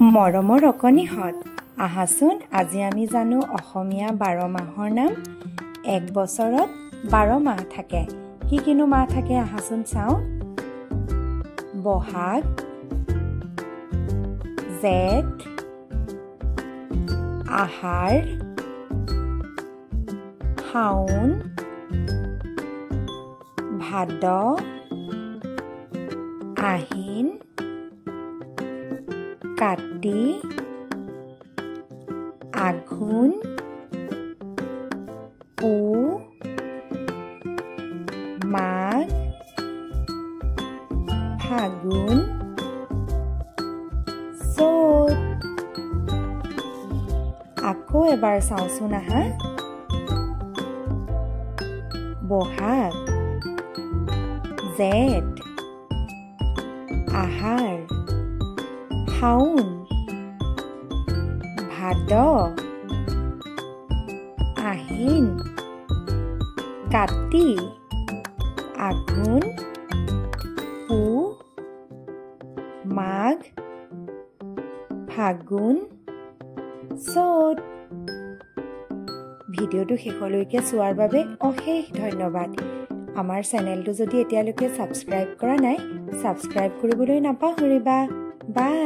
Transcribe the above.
মৰমৰ অকণিহঁত, আহাচোন আজি আমি জানো অসমীয়া 12 মাহৰ নাম। এক বছৰত 12 মাহ থাকে। কি কিনো মাহ থাকে আহাচোন চাওঁ। বহাগ, জেঠ, আহাৰ, শাওণ, ভাদ, আহিন, কাতি, আঘোণ, পুহ, মাঘ, ফাগুন, চ'ত। আকৌ এবাৰ চাওঁচোন আহা। বহাগ, জেঠ, আহাৰ, শাওণ, ভাদ, আহিন, কাতি, আঘোণ, পুহ, মাঘ, ফাগুন, চ'ত। ভিডিঅ'টো শেষলৈকে চোৱাৰ বাবে অশেষ ধন্যবাদ। আমাৰ চেনেলটো যদি এতিয়ালৈকে ছাবস্ক্ৰাইব কৰা নাই, ছাবস্ক্ৰাইব কৰিবলৈ নাপাহৰিবা। বাই।